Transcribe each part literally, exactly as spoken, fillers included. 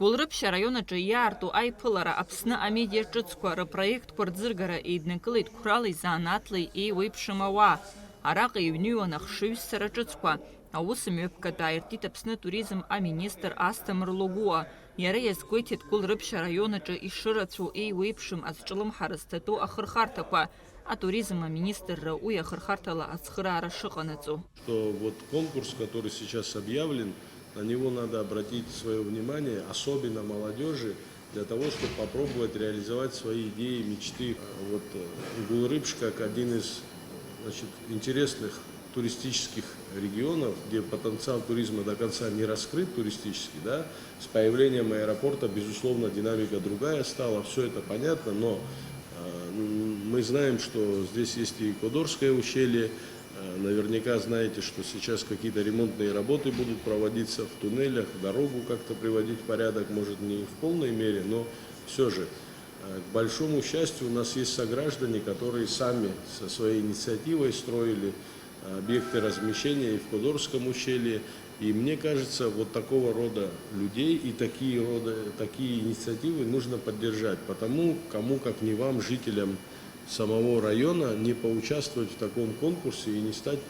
Гәылрыԥшь араион аҿы иаарту аиԥылара Аԥсны амедиа ҿыцқәа рыпроектқәа рӡыргара еиднакылеит қәралеи занааҭлеи еиуеиԥшым ауаа. Араҟа иҩныҩуан ахшыҩзцара ҿыцқәа. Аус мҩаԥгатә ааиртит Аԥсны атуризм аминистр Асҭамыр Логәуа. Иара иазгәеиҭеит Гәылрыԥшь араион аҿы ишырацәоу еиуеиԥшым азҿлымҳара зҭатәу ахырхарҭақәа. Атуризм аминистрра уи ахырхарҭала ацхыраара шыҟанаҵо. Что вот конкурс, который сейчас объявлен, на него надо обратить своё внимание, особенно молодёжи, для того, чтобы попробовать реализовать свои идеи, мечты. Вот, э, Гулрыбш как один из, значит, интересных туристических регионов, где потенциал туризма до конца не раскрыт туристический, да, с появлением аэропорта, безусловно, динамика другая стала, всё это понятно, но, э, м, мы знаем, что здесь есть и Эквадорское ущелье, э, наверняка знаете, что сейчас какие-то ремонтные работы будут проводиться в туннелях, дорогу как-то приводить в порядок, может, не в полной мере, но всё же. Э, к большому счастью, у нас есть сограждане, которые сами со своей инициативой строили, э, объекты размещения и в Кудорском ущелье. И мне кажется, вот такого рода людей и такие рода, такие инициативы нужно поддержать. Потому кому, как не вам, жителям самого района, не поучаствовать в таком конкурсе и не стать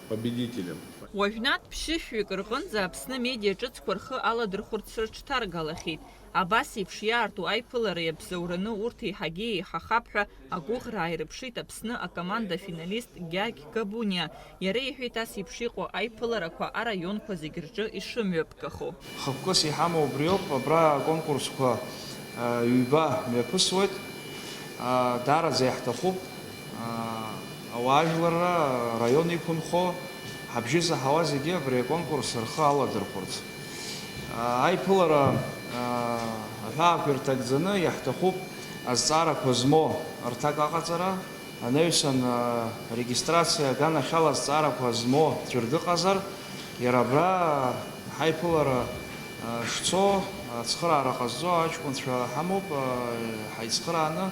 победителем. Уажәнатә ԥшьышәҩык рҟынӡа Аԥсны амедиа ҿыцқәа рхы аладырхәырц рыҽҭаргалахьеит. Абас еиԥш иаарту аиԥылара иабзоураны урҭ еиҳагьы еиҳахап ҳәа агәыӷра ааирыԥшит Аԥсны акоманда-финалист Гьагь Габуниа. Иара иҳәеит, ас еиԥш иҟоу аиԥыларақәа араионқәа зегь рҿы ишымҩаԥгахо. Хықәкыс иҳамоу убриоуп, абра аконкурсқәа, а, ҩба мҩаԥысуеит. А, даараӡа иаҳҭахуп, а, ауаажәларра араион иқәынхо, ҳабжьы заҳауа зегьы абри аконкурс рхы аладырхәырц. А, аиԥылара, а, аҳәаақәа ирҭагӡаны иаҳҭахуп азҵаарақәа змоу рҭак аҟаҵара, анаҩсан, а, регистрациа аганахьала азҵаарақәа змоу ӡәыр дыҟазар, иара абра ҳаиԥылара, а, шцо, ацхыраара ҟазҵо аҷкәынцәа ҳамоуп, а, ҳаицхырааны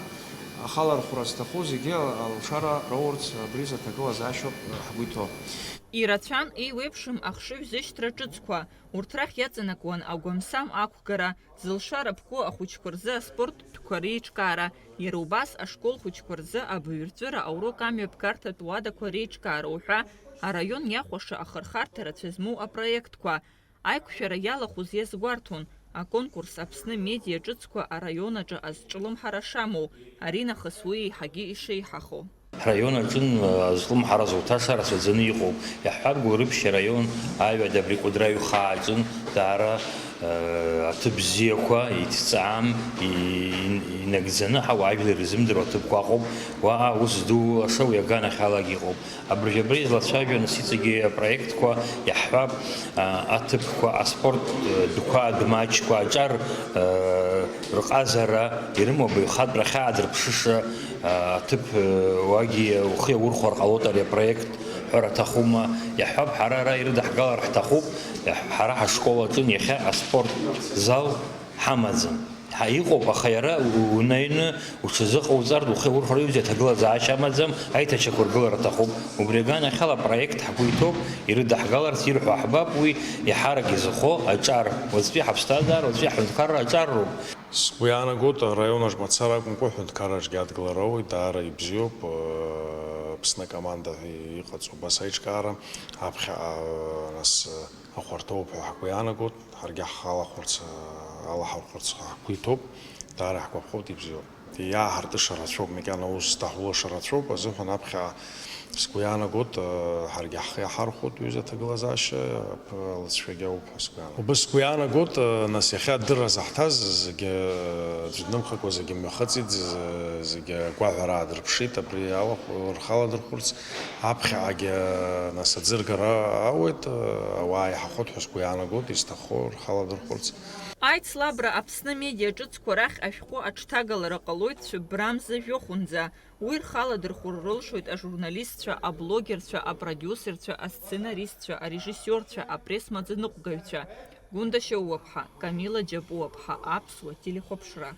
ахалархәра зҭаху зегьы алшара роурц абри рзы аҭагылазаашьоуп ҳгәы иҭоу. Ирацәан еиуеиԥшым ахшыҩзышьҭра ҿыцқәа, урҭ рахь иаҵанакуан агәамсам ақәгара, зылшара ԥку ахәыҷқәа рзы аспорттәқәа реиҿкаара, иара убас ашкол хәыҷқәа рзы абаҩрҵәыра аурок амҩаԥгарҭатә уадақәа реиҿкаара уҳәа араион иахәаша ахырхарҭа рацәа змоу апроектқәа. Аиқәшәара иалахәыз иазгәарҭон, аконкурс Аԥсны медиа ҿыцқәа араион аҿы азҿлымҳара шамоу, аринахыс уи еиҳагьы ишеиҳахо. Ҳраион аҿын, э, азҿлымҳара зуҭаша рацәаӡаны иҟоуп. Иаҳҳәап, Гәылрыԥшь араион аҩада абри Кәыдры аҩхаа аҿын даара, э, аҭыԥ бзиақәа, иҭҵаам, и-, и-, инагӡаны ҳауаажәлар ирзымдыруа аҭыԥқәа ыҟоуп. Уаҟа аус зду лаша уи аганахьалагьы иҟоуп. Абыржә абра излацәажәо нас иҵегьы апроектқәа иаҳҳәап, а, аҭыԥқәа, аспорт, э, дәқәа, адәмаҷқәа, аҿар, э, рҟазара, ирымоу абаҩхатәра хьаа дырԥшыша, а, аҭыԥ, э, уагьы ухы иаурхәар ҟалоит ари апроект ҳәара аҭахума? Иаҳҳәап, ҳара ара ирыдаҳгалар ҳҭахуп, иаҳ-, ҳара ҳашкол аҿын иахьа аспорт зал ҳамаӡам. Ҳа, иҟоуп, аха иара у-, унаҩны уҽазыҟауҵартә ухы иаурхәар иуӡәӡәа аҭагылазаашьа амаӡам, аиҭачақәыргылара аҭахуп. Убри аганахьала апроект ҳгәы иҭоуп, ирыдаҳгаларц ирҳәо ҳбап, уи иаҳарак изыхо аҿар, уаҵәтәи ҳаԥсҭазаара, уаҵәтәи ҳҳәынҭқарра аҿар роуп. Сгәы иаанагоит, араион аҿ мацара акәымкәа, аҳәынҭқарраҿгьы адгылара ауеит, даара ибзиоуп, э, Аԥсны акоманда иҟаҵоу убас аиҿкаара, аԥхьаҟа, э, нас, э, ахәарҭоуп ҳәа ҳгәы иаанагоит. Ҳаргьы ҳхы алахәырц, алаҳархәырц ҳгәы иҭоуп, даара ҳгәаԥхоит, ибзиоуп. Иааҳартыша рацәоуп, макьана аус зҭаҳулаша рацәоуп азыҳәан аԥхьа сгәы иаанагоит, ҳаргьы ҳхы иаҳархәоит ҩыза аҭагылазаашьа, алҵшәагьы ауп ҳәа сгәы иаанагоит. Убыс сгәы иаанагоит, нас иахьа адырра заҳҭаз зегьы, аӡә днымхакәа зегьы мҩахыҵит, зегьы агәаҳәара аадырԥшит, абри алахә-, рхы аладырхәырц. Аԥхьаҟагьы, нас, аӡыргара ауеит, ауаа иаҳахәоит ҳәа сгәы иаанагоит, изҭаххо рхы аладырхәырц. Аицлабра Аԥсны амедиа ҿыцқәа рахь ашәҟәы аҽҭагалара ҟалоит цәыббрамза жәохәынӡа. Уи рхы аладырхәыр рылшоит ажурналистцәа, аблогерцәа, апродиусерцәа, асценаристцәа, арежиссиорцәа, апресс-маӡаныҟәгаҩцәа. Гәында Шьоуаԥҳа, Камила Џьапуаԥҳа, Аԥсуа телехәаԥшра.